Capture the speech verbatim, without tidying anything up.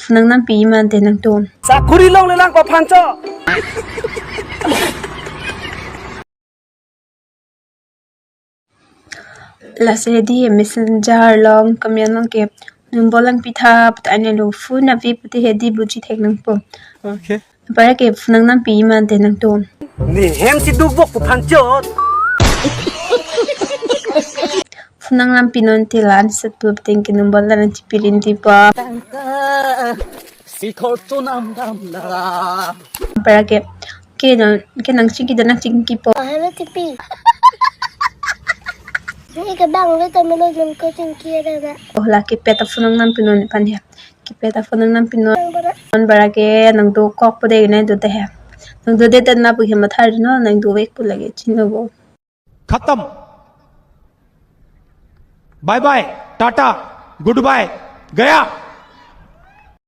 Phone nangnampi mante nangtum. Sakuri longle lang ko phancho. Lasi hedi messenger along kamian along ke number nangpi tha pute ane lo phone ave pute hedi buji thek nangpo. Okay. Para ke phone nangnampi mante nangtum. Ni hem si duk bok ko phancho. Phone nangnampi non te la-an set pu pute ke number la nangchipirin ti pa. Si khor tu nam dam da. Para ke ke nang ke nangchingki da nangchingkipo. Hello T P. Ni ke bang le ta melo jun ko chingki ada na. Oh la kipet a phone nangnampi non pan he. Kipet a phone nangnampi non. Bang bara. Non bara ke nang dokok pute nang do te he. Nang do det na pu he matha ri non nang dovek pu lake chino bo. खत्म। Bye bye, tata, good bye, गया।